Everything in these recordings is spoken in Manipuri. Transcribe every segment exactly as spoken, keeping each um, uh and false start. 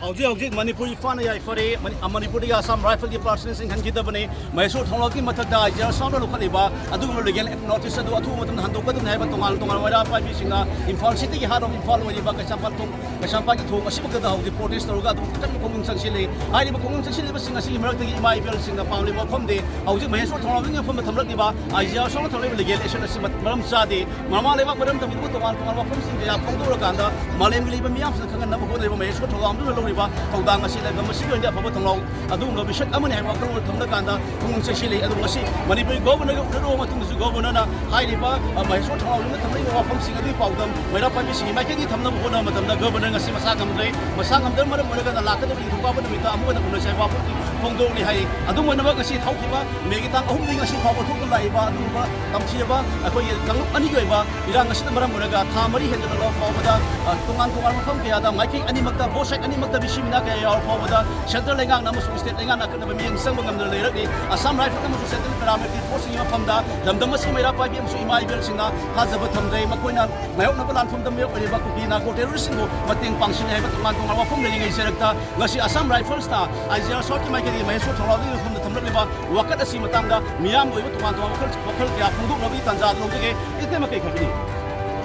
ꯍꯧꯖꯤꯛ ꯍꯧꯖꯤꯛ ꯃꯅꯤꯄꯨꯔ ꯏꯝꯐꯥꯜꯅ ꯌꯥꯏꯐꯔꯦ꯫ ꯃꯅꯤ-, ꯃꯅꯤꯄꯨꯔꯗꯒꯤ ꯑꯁꯥꯝ ꯔꯥꯏꯐꯜꯒꯤ ꯄꯥꯔꯁꯅꯦꯜꯁꯤꯡ ꯍꯟꯈꯤꯗꯕꯅꯤ꯫ ꯃꯍꯦꯁꯣꯔ ꯊꯣꯡꯂꯥꯎꯒꯤ ꯃꯊꯛꯇ ꯑꯥꯏ ꯖꯤ ꯑꯥꯔ ꯁꯥꯎꯅ ꯂꯧꯈꯠꯂꯤꯕ ꯑꯗꯨꯒꯨꯝꯕ ꯂꯤꯒꯦꯜ ꯅꯣꯇꯤꯁ ꯑꯗꯨ ꯑꯊꯨꯕ ꯃꯇꯝꯗ ꯍꯟꯗꯣꯛꯀꯗꯕꯅꯤ ꯍꯥꯏꯕ ꯇꯣꯉꯥꯟ ꯇꯣꯉꯥꯟꯕ ꯃꯩꯔꯥ ꯄꯥꯏꯕꯤꯁꯤꯡꯅ ꯏꯝꯐꯥꯜ ꯁꯤꯇꯤꯒꯤ ꯍꯥꯔꯠ ꯑꯣꯐ ꯏꯝꯐꯥꯜ ꯑꯣꯏꯔꯤꯕ ꯀꯩꯁꯥꯝꯄꯥꯠ ꯊꯣꯡ, ꯀꯩꯁꯥꯝꯄꯥꯠꯀꯤ ꯊꯣꯡ ꯑꯁꯤꯃꯛꯇꯗ ꯍꯧꯖꯤꯛ ꯄ꯭ꯔꯣꯇꯦꯁ ꯇꯧꯔꯒ ꯑꯗꯨꯝ ꯀꯟꯅ ꯈꯣꯡꯖꯪ ꯆꯪꯁꯤꯜꯂꯤ꯫ ꯍꯥꯏꯔꯤꯕ ꯈꯣꯡꯖꯪ ꯆꯪꯁꯤꯜꯂꯤꯕꯁꯤꯡ ꯑꯁꯤꯒꯤ ꯃꯔꯛꯇꯒꯤ ꯏꯃꯥ ꯏꯕꯦꯜꯁꯤꯡꯅ ꯄꯥꯝꯂꯤꯕ ꯋꯥꯐꯝꯗꯤ ꯍꯧꯖꯤꯛ ꯃꯍꯦꯁꯣꯔ ꯊꯣꯡꯂꯥꯎꯒꯤ ꯃꯐꯝꯗ ꯊꯝꯂꯛꯂꯤꯕ ꯑꯥꯏ ꯖꯤ ꯑꯥꯔ ꯁꯥꯎꯅ ꯊꯝꯂꯛꯂꯤꯕ ꯂꯤꯒꯦꯜ ꯑꯦꯛꯁꯟ ꯑꯁꯤ ꯃꯔꯝ ꯆꯥꯗꯦ꯫ ꯃꯃꯥ ꯂꯩꯕꯥꯛ ꯃꯔꯝ ꯇꯝꯕꯤꯗꯨꯅ ꯇꯣꯉꯥꯟ ꯇꯣꯉꯥꯟꯕ ꯋꯥꯐꯝꯁꯤꯡ ꯀꯌꯥ ꯐꯣꯡꯗꯣꯛꯂꯀꯥꯟꯗ ꯃꯥꯂꯦꯝꯒꯤ ꯂꯩꯕ ꯃꯤꯌꯥꯝꯁꯤꯅ ꯈꯪꯍꯟꯅꯕ ꯍꯣꯠꯅꯔꯤꯕ ꯃꯍꯦꯁꯣꯔ ꯊꯧꯔꯥꯡꯗꯨꯅ ꯂꯧꯔꯤꯕ ꯊꯧꯗꯥꯡ ꯑꯁꯤ ꯂꯝꯗꯝ ꯑꯁꯤꯒꯤ ꯑꯣꯏꯅꯗꯤ ꯑꯐꯕ ꯊꯧꯅꯥꯎ ꯑꯗꯨꯒꯨꯝꯕ ꯃꯤꯁꯛ ꯑꯃꯅꯤ ꯍꯥꯏꯕ ꯋꯥꯈꯜꯂꯣꯟ ꯊꯝꯂꯀꯥꯟꯗ ꯈꯣꯡꯖꯪ ꯆꯪꯁꯤꯜꯂꯤ꯫ ꯑꯗꯨ ꯉꯁꯤ ꯃꯅꯤꯄꯨꯔꯒꯤ ꯒꯣꯕꯔꯅꯔꯒ ꯎꯅꯔꯨꯕ ꯃꯇꯨꯡꯗꯁꯨ ꯒꯣꯕꯔꯅꯔꯅ ꯍꯥꯏꯔꯤꯕ, ꯑ, ꯃꯍꯦꯁꯣꯔ ꯊꯧꯔꯥꯡꯗꯨꯅ ꯊꯝꯂꯛꯂꯤꯕ ꯋꯥꯐꯝꯁꯤꯡ ꯑꯗꯨꯒꯤ ꯄꯥꯎꯗꯝ ꯃꯩꯔꯥ ꯄꯥꯏꯕꯤꯁꯤꯡꯒꯤ ꯃꯥꯏꯀꯩꯗꯒꯤ ꯊꯝꯅꯕ ꯍꯣꯠꯅꯕ ꯃꯇꯝꯗ ꯒꯣꯕꯔꯅꯔ ꯉꯁꯤ ꯃꯁꯥ ꯉꯝꯗ꯭ꯔꯦ꯫ ꯃꯁꯥ ꯉꯝꯗꯕꯅ ꯃꯔꯝ ꯑꯣꯏꯔꯒ ꯂꯥꯛꯀꯗꯕ ꯅꯤꯡꯊꯧꯀꯥꯕ ꯅꯨꯃꯤꯠꯇ ꯑꯃꯨꯛ ꯍꯟꯅ ꯎꯅꯁꯤ ꯍꯥꯏꯕ ꯋꯥꯐꯝ ꯐꯣꯡꯗꯣꯛꯂꯤ ꯍꯥꯏ꯫ ꯑꯗꯨꯝ ꯑꯣꯏꯅꯃꯛ ꯉꯁꯤ ꯍꯧꯈꯤꯕ ꯃꯦꯒꯤ ꯇꯥꯡ ꯑꯍꯨꯝꯗꯒꯤ ꯉꯁꯤ ꯐꯥꯎꯕ ꯊꯣꯛꯇꯨꯅ ꯂꯥꯛꯏꯕ ꯑꯗꯨꯒꯨꯝꯕ ꯇꯝꯊꯤꯔꯕ ꯑꯩꯈꯣꯏꯒꯤ ꯀꯥꯡꯂꯨꯞ ꯑꯅꯤꯒꯤ ꯑꯣꯏꯕ ꯏꯔꯥꯡ ꯑꯁꯤꯅ ꯃꯔꯝ ꯑꯣꯏꯔꯒ ꯊꯥ ꯃꯔꯤ ꯍꯦꯟꯗꯅ ꯐꯥꯎꯕꯗ, ꯑ, ꯇꯣꯉꯥꯟ ꯇꯣꯉꯥꯟꯕ ꯃꯐꯝ ꯀꯌꯥꯗ ꯃꯥꯏꯀꯩ ꯑꯅꯤꯃꯛꯇ, ꯕꯣꯠ ꯁꯥꯏꯠ ꯑꯅꯤꯃꯛꯇ ꯃꯤꯁꯤ ꯃꯤꯅꯥ ꯀꯌꯥ ꯌꯥꯎꯔ ꯐꯥꯎꯕꯗ ꯁꯦꯟꯇ꯭ꯔꯦꯜ ꯂꯩꯉꯥꯛꯅ ꯑꯃꯁꯨꯡ ꯁ꯭ꯇꯦꯠ ꯂꯩꯉꯥꯛꯅ ꯑꯀꯛꯅꯕ ꯃꯤꯠꯌꯦꯡ ꯆꯪꯕ ꯉꯝꯗꯅ ꯂꯩꯔꯛꯂꯤ꯫ ꯑꯁꯥꯝ ꯔꯥꯏꯐꯜ ꯑꯃꯁꯨꯡ ꯁꯦꯟꯇ꯭ꯔꯦꯜ ꯄꯦꯔꯥꯃꯤꯂꯤꯇꯔꯤ ꯐꯣꯔꯁꯁꯤꯡꯒꯤ ꯃꯐꯝꯗ ꯂꯝꯗꯝ ꯑꯁꯤꯒꯤ ꯃꯩꯔꯥ ꯄꯥꯏꯕꯤ ꯑꯃꯁꯨꯡ ꯏꯃꯥ ꯏꯕꯦꯜꯁꯤꯡꯅ ꯊꯥꯖꯕ ꯊꯝꯗ꯭ꯔꯦ꯫ ꯃꯈꯣꯏꯅ ꯃꯥꯌꯣꯛꯅꯕ ꯂꯥꯟꯐꯝꯗ ꯃꯥꯌꯣꯛꯅꯔꯤꯕ ꯀꯨꯀꯤ ꯅꯥꯔꯀꯣ ꯇꯦꯔꯣꯔꯤꯁꯁꯤꯡꯕꯨ ꯃꯇꯦꯡ ꯄꯥꯡꯁꯤꯜꯂꯤ ꯍꯥꯏꯕ ꯇꯣꯉꯥꯟ ꯇꯣꯉꯥꯟꯕ ꯋꯥꯐꯝ ꯂꯩꯔꯤꯉꯩ ꯆꯦꯔꯛꯇ ꯉꯁꯤ ꯑꯁꯥꯝ ꯔꯥꯏꯐꯜꯁꯅ ꯑꯥꯏ ꯖꯤ ꯑꯥꯔ ꯁꯥꯎꯠꯀꯤ ꯃꯥꯏꯀꯩꯗꯒꯤ ꯃꯍꯦꯁꯣꯔ ꯊꯧꯔꯥꯎꯗꯒꯤ ꯃꯐꯝꯗ ꯊꯝꯂꯛꯂꯤꯕ ꯋꯥꯀꯠ ꯑꯁꯤ ꯃꯇꯥꯡꯗ ꯃꯤꯌꯥꯝꯒꯤ ꯑꯣꯏꯕ ꯇꯣꯉꯥꯟ ꯇꯣꯉꯥꯟꯕ ꯋꯥꯈꯜ, ꯋꯥꯈꯜ ꯀꯌꯥ ꯐꯣꯡꯗꯣꯛꯅꯕꯒꯤ ꯇꯥꯟꯖꯥ ꯑꯗꯨ ꯂꯧꯖꯒꯦ꯫ ꯏꯇꯩꯃ ꯀꯩ ꯈꯟꯕꯤꯔꯤ?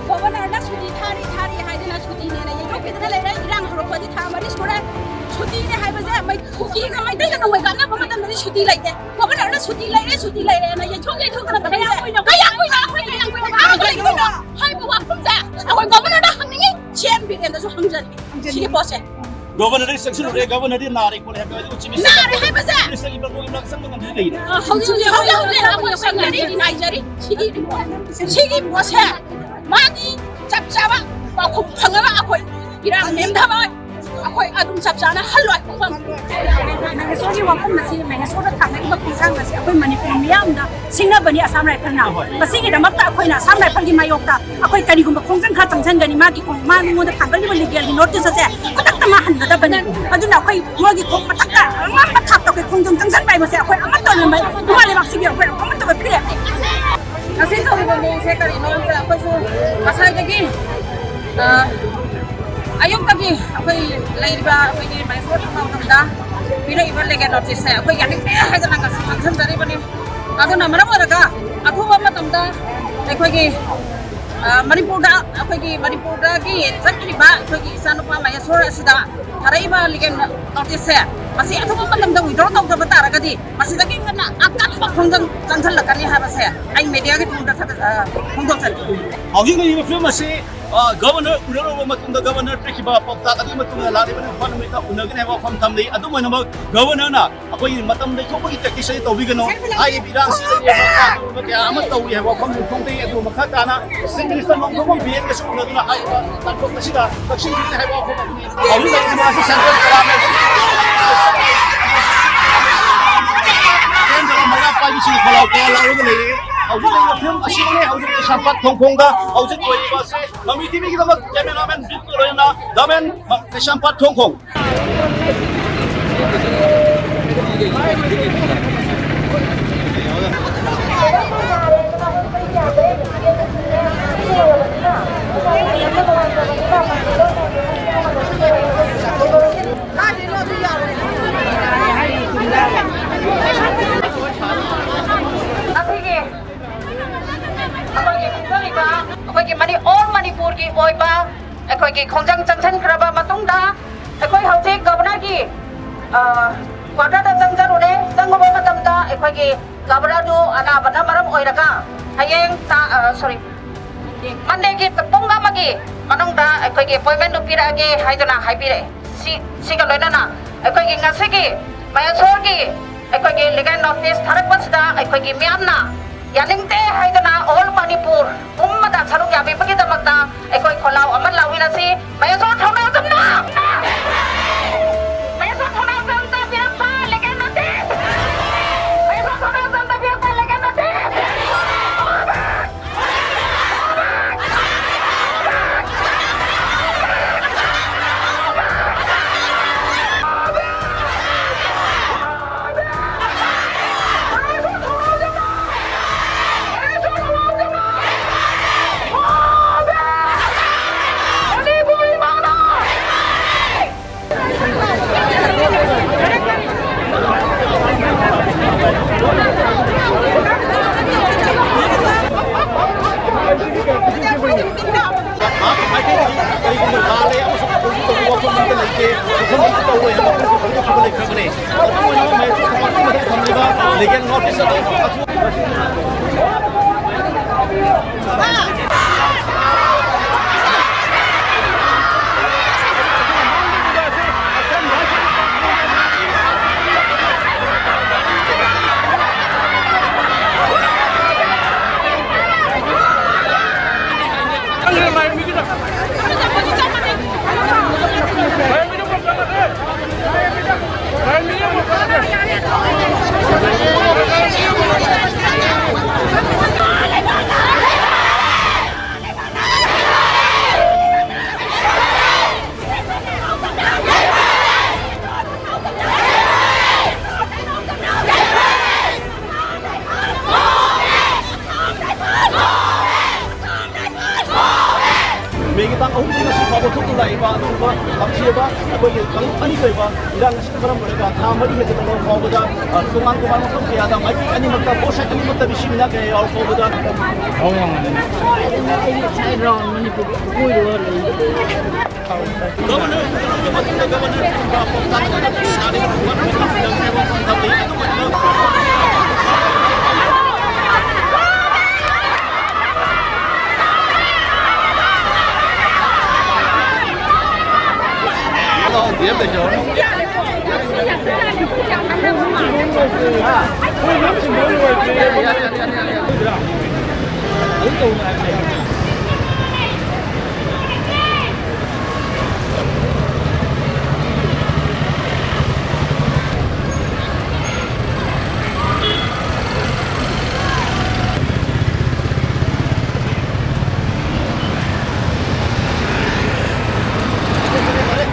ꯒꯣꯕꯔꯅꯔꯅ ꯁꯨꯇꯤ ꯊꯥꯔꯤ ꯊꯥꯔꯤ ꯍꯥꯏꯗꯅ ꯁꯨꯇꯤꯅꯦꯅ ꯌꯩꯊꯣꯛꯈꯤꯗꯅ ꯂꯩꯔꯦ꯫ ꯏꯔꯥꯡ ꯍꯧꯔꯛꯄꯗꯤ ꯊꯥ ꯃꯔꯤ ꯁꯨꯔꯦ꯫ ꯁꯨꯇꯤꯅꯦ ꯍꯥꯏꯕꯁꯦ ꯃꯩ-, ꯀꯨꯀꯤꯒ ꯃꯩꯇꯩꯒ ꯅꯣꯡꯃꯩ ꯀꯥꯞꯅꯕ ꯃꯇꯝꯗꯗꯤ ꯁꯨꯇꯤ ꯂꯩꯇꯦ꯫ ꯒꯣꯕꯔꯅꯔꯅ ꯁꯨꯇꯤ ꯂꯩꯔꯦ, ꯁꯨꯇꯤ ꯂꯩꯔꯦꯅ ꯌꯩꯊꯣꯛ ꯌꯩꯊꯣꯛꯇꯅ ꯀꯌꯥꯝ ꯀꯨꯏꯅ, ꯀꯌꯥꯝ ꯀꯨꯏꯅ, ꯀꯌꯥꯝ ꯀꯨꯏꯅ ꯍꯥꯏꯕ ꯋꯥꯐꯝꯁꯦ ꯑꯩꯈꯣꯏ ꯒꯣꯕꯔꯅꯔꯗ ꯍꯪꯅꯤꯡꯉꯤ, ꯁꯤ ꯑꯦꯝ ꯕꯤꯔꯦꯟꯗꯁꯨ ꯍꯪꯖꯅꯤꯡꯉꯤ꯫ ꯁꯤꯒꯤ ꯄꯣꯠꯁꯦ꯫ ꯒꯣꯕꯔꯅꯔꯗꯒꯤ ꯆꯪꯁꯤꯜꯂꯨꯔꯦ, ꯒꯣꯕꯔꯅꯔꯗꯤ ꯅꯥꯔꯦ ꯈꯣꯠꯂꯦ ꯍꯥꯏꯕ ꯑꯗꯨ ꯆꯤꯞ ꯃꯤꯅꯤꯁꯇꯔ, ꯅꯥꯔꯦ ꯍꯥꯏꯕꯁꯦ꯫ ꯆꯤꯞ ꯃꯤꯅꯤꯁꯇꯔꯒꯤ ꯃꯔꯛ ꯆꯪꯕ ꯉꯝꯗ꯭ꯔꯤ ꯀꯩꯒꯤꯅꯣ? ꯑ, ꯍꯧꯖꯤꯛ ꯍꯧꯖꯤꯛ ꯍꯧꯖꯤꯛ ꯍꯧꯖꯤꯛ ꯑꯩꯈꯣꯏ ꯁꯪꯅꯔꯤ, ꯉꯥꯏꯖꯔꯤ꯫ ꯁꯤꯒꯤ ꯔꯤꯄꯣꯔꯠ, ꯁꯤꯒꯤ ꯄꯣꯠꯁꯦ ꯃꯥꯒꯤ ꯆꯞ ꯆꯥꯕ ꯄꯥꯎꯈꯨꯝ ꯐꯪꯉꯒ ꯑꯩꯈꯣꯏ ꯏꯔꯥꯡ ꯅꯦꯝꯊꯕ ꯑꯩꯈꯣꯏ ꯑꯗꯨꯝ ꯆꯞ ꯆꯥꯅ ꯍꯜꯂꯣꯏ꯫ ꯃꯍꯦꯁꯣꯔꯒꯤ ꯋꯥꯐꯝ ꯑꯁꯤ, ꯃꯍꯦꯁꯣꯔꯗ ꯊꯥꯡꯒꯠꯂꯤꯕ ꯈꯣꯡꯊꯥꯡ ꯑꯁꯤ ꯑꯩꯈꯣꯏ ꯃꯅꯤꯄꯨꯔ ꯃꯤꯌꯥꯝꯗ ꯁꯤꯡꯅꯕꯅꯤ ꯑꯁꯥꯝ ꯔꯥꯏꯐꯜꯅ꯫ ꯃꯁꯤꯒꯤꯗꯃꯛꯇ ꯑꯩꯈꯣꯏꯅ ꯑꯁꯥꯝ ꯔꯥꯏꯐꯜꯒꯤ ꯃꯥꯌꯣꯛꯇ ꯑꯩꯈꯣꯏ ꯀꯔꯤꯒꯨꯝꯕ ꯈꯣꯡꯖꯪ ꯈꯔ ꯆꯪꯁꯤꯟꯒꯅꯤ꯫ ꯃꯥꯒꯤ ꯈꯣꯡ-, ꯃꯥ ꯃꯉꯣꯟꯗ ꯊꯥꯡꯒꯠꯂꯤꯕ ꯂꯤꯒꯦꯜꯒꯤ ꯅꯣꯇꯤꯁ ꯑꯁꯦ ꯈꯨꯗꯛꯇ ꯃꯥ ꯍꯟꯒꯗꯕꯅꯤ꯫ ꯑꯗꯨꯅ ꯑꯩꯈꯣꯏ ꯃꯣꯏꯒꯤ ꯈꯣꯡ ꯃꯊꯛꯇ ꯑꯉꯝꯕ ꯊꯥꯛꯇ ꯑꯩꯈꯣꯏ ꯈꯣꯡꯖꯪ ꯆꯪꯁꯤꯟꯕ ꯍꯥꯏꯕꯁꯦ ꯑꯩꯈꯣꯏ ꯑꯃꯠꯇ ꯑꯣꯏꯅ ꯏꯃꯥ ꯂꯩꯕꯥꯛꯁꯤꯒꯤ ꯑꯩꯈꯣꯏ ꯑꯃꯠꯇ ꯑꯣꯏꯕ ꯐꯤꯔꯦꯞꯅꯤ꯫ ꯉꯁꯤ ꯇꯧꯔꯤꯕ ꯃꯑꯣꯡꯁꯦ ꯀꯔꯤꯅꯣ ꯍꯥꯏꯕꯗ ꯑꯩꯈꯣꯏꯁꯨ ꯉꯁꯥꯏꯗꯒꯤ, ꯑ, ꯑꯌꯨꯛꯇꯒꯤ ꯑꯩꯈꯣꯏ ꯂꯩꯔꯤꯕ ꯑꯩꯈꯣꯏꯒꯤ ꯃꯍꯦꯁꯣꯔ ꯊꯧꯅꯥꯎꯖꯝꯗ ꯄꯤꯔꯛꯏꯕ ꯂꯤꯒꯦꯜ ꯅꯣꯇꯤꯁꯁꯦ ꯑꯩꯈꯣꯏ ꯌꯥꯅꯤꯡꯗꯦ ꯍꯥꯏꯗꯅ ꯉꯁꯤ ꯆꯪꯁꯤꯟꯖꯔꯤꯕꯅꯤ꯫ ꯑꯗꯨꯅ ꯃꯔꯝ ꯑꯣꯏꯔꯒ ꯑꯊꯨꯕ ꯃꯇꯝꯗ ꯑꯩꯈꯣꯏꯒꯤ, ꯑ, ꯃꯅꯤꯄꯨꯔꯗ, ꯑꯩꯈꯣꯏꯒꯤ ꯃꯅꯤꯄꯨꯔꯗꯒꯤ ꯆꯠꯈꯤꯕ ꯑꯩꯈꯣꯏꯒꯤ ꯏꯆꯥꯅꯨꯄꯥ ꯃꯍꯦꯁꯣꯔ ꯑꯁꯤꯗ ꯊꯥꯔꯛꯏꯕ ꯂꯤꯒꯦꯜ ꯅꯣꯇꯤꯁꯁꯦ ꯃꯁꯤ ꯑꯊꯨꯕ ꯃꯇꯝꯗ ꯋꯤꯗ꯭ꯔꯣ ꯇꯧꯗꯕ ꯇꯥꯔꯒꯗꯤ ꯃꯁꯤꯗꯒꯤ ꯍꯦꯟꯅ ꯑꯀꯟꯕ ꯈꯣꯡꯖꯪ ꯆꯪꯁꯤꯜꯂꯛꯀꯅꯤ ꯍꯥꯏꯕꯁꯦ ꯑꯩ ꯃꯦꯗꯤꯌꯥꯒꯤ ꯊꯣꯡꯗ ꯊꯥꯒꯠ-, ꯑ, ꯐꯣꯡꯗꯣꯛꯆꯔꯤ꯫ ꯍꯧꯖꯤꯛ ꯂꯩꯔꯤꯕ ꯐꯤꯕꯝ ꯑꯁꯤ, ꯑ, ꯒꯕꯔꯅꯔ ꯎꯅꯔꯨꯔꯕ ꯃꯇꯨꯡꯗ ꯒꯕꯔꯅꯔ ꯄꯤꯈꯤꯕ ꯄꯥꯎꯇꯥꯛ ꯑꯗꯨꯒꯤ ꯃꯇꯨꯡ ꯏꯟꯅ ꯂꯥꯛꯂꯤꯕ ꯅꯨꯃꯤꯠ ꯅꯨꯃꯤꯠꯇ ꯎꯅꯒꯅꯤ ꯍꯥꯏꯕ ꯋꯥꯐꯝ ꯊꯝꯂꯤ꯫ ꯑꯗꯨꯝ ꯑꯣꯏꯅꯃꯛ ꯒꯕꯔꯅꯔꯅ ꯑꯩꯈꯣꯏꯒꯤ ꯃꯇꯝ ꯂꯩꯊꯣꯛꯄꯒꯤ ꯇꯦꯛꯇꯤꯛꯁ ꯑꯁꯤ ꯇꯧꯕꯤꯒꯅꯨ꯫ ꯍꯥꯏꯔꯤꯕ ꯏꯔꯥꯡꯁꯤ ꯂꯩꯔꯤꯕ ꯀꯌꯥ ꯑꯃ ꯇꯧꯔꯤ ꯍꯥꯏꯕ ꯋꯥꯐꯝ ꯐꯣꯡꯗꯣꯛꯏ꯫ ꯑꯗꯨꯒ ꯃꯈꯥ ꯇꯥꯅ ꯆꯤꯐ ꯃꯤꯅꯤꯁꯇꯔ ꯅꯣꯡꯊꯣꯝꯕꯝ ꯕꯤꯔꯦꯟꯒꯁꯨ ꯎꯅꯗꯨꯅ ꯍꯥꯏꯔꯤꯕ ꯇꯥꯟꯊꯣꯛꯄ ꯑꯁꯤꯗ ꯂꯧꯁꯤꯟꯕꯤꯒꯅꯤ ꯍꯥꯏꯕ ꯋꯥꯐꯝ ꯑꯗꯨꯅꯤ꯫ ꯍꯧꯖꯤꯛ ꯂꯩꯔꯤꯕ ꯑꯁꯤ ꯁꯦꯟꯇ꯭ꯔꯦꯜ ꯒꯚꯔꯟꯃꯦꯟꯠ ꯀꯦꯟꯗ꯭ꯔ ꯃꯩꯔꯥ ꯄꯥꯏꯕꯁꯤꯡ ꯈꯣꯜꯂꯥꯎ ꯀꯌꯥ ꯂꯥꯎꯔꯒ ꯂꯩꯔꯤ꯫ ꯍꯧꯖꯤꯛ ꯂꯩꯔꯤꯕ ꯐꯤꯕꯝ ꯑꯁꯤꯅꯤ꯫ ꯍꯧꯖꯤꯛ ꯀꯩꯁꯥꯝꯄꯥꯠ ꯊꯣꯡꯈꯣꯡꯗ ꯍꯧꯖꯤꯛ ꯑꯣꯏꯔꯤꯕ ꯑꯁꯤ ꯃꯃꯤ ꯇꯤꯚꯤꯒꯤꯗꯃꯛ ꯀꯦꯃꯦꯔꯥꯃꯦꯟ ꯕꯤꯠꯀ ꯂꯣꯏꯅꯅ ꯗꯥꯃꯦꯟ ꯀꯩꯁꯥꯝꯄꯥꯠ ꯊꯣꯡꯈꯣꯡ꯫ ꯑꯩꯈꯣꯏꯒꯤ ꯈꯪꯖꯔꯤꯕ ꯑꯩꯈꯣꯏꯒꯤ ꯃꯅꯤ-, ꯑꯣꯜ ꯃꯅꯤꯄꯨꯔꯒꯤ ꯑꯣꯏꯕ ꯑꯩꯈꯣꯏꯒꯤ ꯈꯣꯡꯖꯪ ꯆꯪꯁꯤꯟꯈ꯭ꯔꯕ ꯃꯇꯨꯡꯗ ꯑꯩꯈꯣꯏ ꯍꯧꯖꯤꯛ ꯒꯚꯔꯅꯔꯒꯤ, ꯑ, ꯀ꯭ꯋꯥꯇꯔꯗ ꯆꯪꯖꯔꯨꯔꯦ꯫ ꯆꯪꯉꯨꯕ ꯃꯇꯝꯗ ꯑꯩꯈꯣꯏꯒꯤ ꯒꯚꯔꯅꯔꯗꯨ ꯑꯅꯥꯕꯅ ꯃꯔꯝ ꯑꯣꯏꯔꯒ ꯍꯌꯦꯡ ꯇꯥ-, ꯑ, ꯁꯣꯔꯤ, ꯃꯟꯗꯦꯒꯤ ꯄꯨꯡ ꯑꯃꯒꯤ ꯃꯅꯨꯡꯗ ꯑꯩꯈꯣꯏꯒꯤ ꯑꯦꯄꯣꯏꯟꯃꯦꯟꯗꯨ ꯄꯤꯔꯛꯑꯒꯦ ꯍꯥꯏꯗꯨꯅ ꯍꯥꯏꯕꯤꯔꯛꯑꯦ꯫ ꯁꯤ, ꯁꯤꯒ ꯂꯣꯏꯅꯅ ꯑꯩꯈꯣꯏꯒꯤ ꯉꯁꯤꯒꯤ ꯃꯍꯦꯁꯣꯔꯒꯤ ꯑꯩꯈꯣꯏꯒꯤ ꯂꯤꯒꯦꯜ ꯅꯣꯇꯤꯁ ꯊꯥꯔꯛꯄꯁꯤꯗ ꯑꯩꯈꯣꯏꯒꯤ ꯃꯤꯌꯥꯝꯅ ꯌꯥꯅꯤꯡꯗꯦ ꯍꯥꯏꯗꯨꯅ ꯑꯣꯜ ꯃꯅꯤꯄꯨꯔ ꯄꯨꯝꯕꯗ ꯁꯔꯨꯛ ꯌꯥꯕꯤꯕꯒꯤꯗꯃꯛꯇ ꯑꯩꯈꯣꯏ ꯈꯣꯜꯂꯥꯎ ꯑꯃ ꯂꯥꯎꯃꯤꯟꯅꯁꯤ꯫ ꯃꯍꯦꯁꯣꯔ ꯊꯧꯅꯥꯎꯖꯝꯅ! ꯃꯍꯦꯁꯣꯔ ꯊꯧꯅꯥꯎꯖꯝꯗ ꯄꯤꯔꯛꯄ ꯂꯤꯒꯦꯜ ꯅꯣꯇꯤꯁ! ꯃꯍꯦꯁꯣꯔ ꯊꯧꯅꯥꯎꯖꯝꯗ ꯄꯤꯔꯛꯄ ꯂꯤꯒꯦꯜ ꯅꯣꯇꯤꯁ! ꯃꯦꯒꯤ ꯇꯥꯡ ꯑꯍꯨꯝꯗꯒꯤ ꯉꯁꯤ ꯐꯥꯎꯕ ꯊꯣꯛꯇꯨꯅ ꯂꯥꯛꯏꯕ ꯑꯗꯨꯒꯨꯝꯕ ꯇꯝꯊꯤꯔꯕ ꯑꯩꯈꯣꯏꯒꯤ ꯀꯥꯡꯂꯨꯞ ꯑꯅꯤ ꯊꯣꯛꯏꯕ ꯏꯔꯥꯡ ꯑꯁꯤꯅ ꯃꯔꯝ ꯑꯣꯏꯔꯒ ꯊꯥ ꯃꯔꯤ ꯍꯦꯟꯒꯗꯕ ꯐꯥꯎꯕꯗ, ꯑ, ꯇꯣꯉꯥꯟ ꯇꯣꯉꯥꯟꯕ ꯃꯐꯝ ꯀꯌꯥꯗ ꯃꯥꯏꯀꯩ ꯑꯅꯤꯃꯛꯇ, both side ꯑꯅꯤꯃꯛꯇ ꯃꯤꯁꯤ ꯃꯤꯅꯥ ꯀꯌꯥ ꯌꯥꯎꯔ ꯐꯥꯎꯕꯗ ꯁꯥꯏꯠ ꯔꯥꯎꯟ ꯃꯅꯤꯄꯨꯔ ꯀꯣꯏꯔꯒ ꯂꯩ꯫